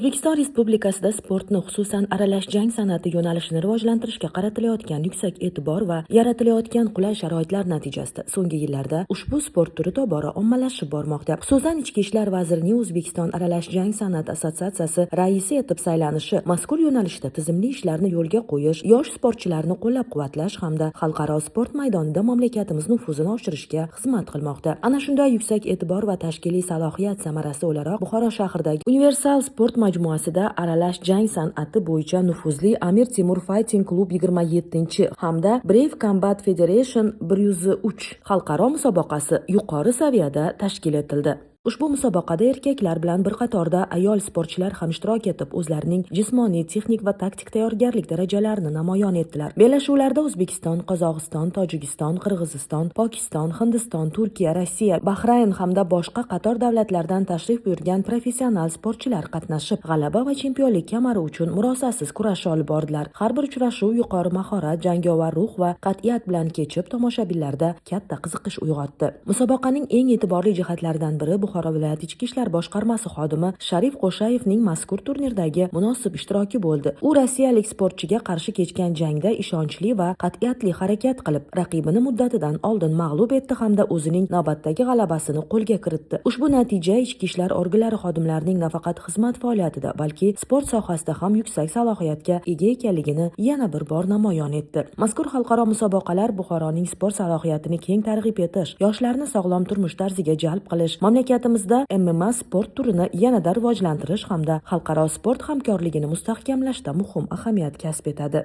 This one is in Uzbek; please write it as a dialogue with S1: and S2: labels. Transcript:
S1: O'zbekiston Respublikasida sportni, xususan, aralash jang san'ati yo'nalishini rivojlantirishga qaratilayotgan yuksak e'tibor va yaratilayotgan qulay sharoitlar natijasida so'nggi yillarda ushbu sport turi tobora ommalashib bormoqda. Xususan, Ichki ishlar vazirining O'zbekiston aralash jang san'ati assotsiatsiyasi raisi etib saylanishi mazkur yo'nalishda tizimli ishlarni yo'lga qo'yish, yosh sportchilarni qo'llab-quvvatlash hamda xalqaro sport maydonida mamlakatimiz nufuzini oshirishga xizmat qilmoqda. Ana shunday yuksak e'tibor va tashkiliy salohiyat samarasi o'laroq Buxoro shahridagi Universal sport majmuasida aralash jang san'ati bo'yicha nufuzli Amir Temur Fighting Club 27 hamda Brave Combat Federation 103 xalqaro musobaqasi yuqori saviyada tashkil etildi. Ushbu musobaqada erkaklar bilan bir qatorda ayol sportchilar ham ishtirok etib, o'zlarining jismoniy, texnik va taktik tayyorgarlik darajalarini namoyon etdilar. Bellashuvlarda O'zbekiston, Qozog'iston, Tojikiston, Qirg'iziston, Pokiston, Hindiston, Turkiya, Rossiya, Bahrayn hamda boshqa qator davlatlardan tashrif buyurgan professional sportchilar qatnashib, g'alaba va chempionlik kamari uchun murosasiz kurash olib bordilar. Har bir uchrashuv yuqori mahorat, jangovar ruh va qat'iyat bilan kechib, tomoshabinlarda katta qiziqish uyg'otdi. Musobaqaning eng e'tiborli jihatlaridan biri Buxoro viloyati Ichki ishlar boshqarmasi xodimi Sharif Qo'shayevning mazkur turnirdagi munosib ishtiroki bo'ldi. U rossiyalik sportchiga qarshi kechgan jangda ishonchli va qat'iyatli harakat qilib, raqibini muddatidan oldin mag'lub etdi hamda o'zining navbatdagi g'alabasini qo'lga kiritdi. Ushbu natija ichki ishlar organlari xodimlarining nafaqat xizmat faoliyatida, balki sport sohasida ham yuksak salohiyatga ega ekanligini yana bir bor namoyon etdi. Mazkur xalqaro musobaqalar Buxoroning sport salohiyatini keng targ'ib etish, yoshlarni sog'lom turmush tarziga jalb qilish, mamlakatimizda MMA sport turini yanada rivojlantirish hamda xalqaro sport hamkorligini mustahkamlashda muhim ahamiyat kasb etadi.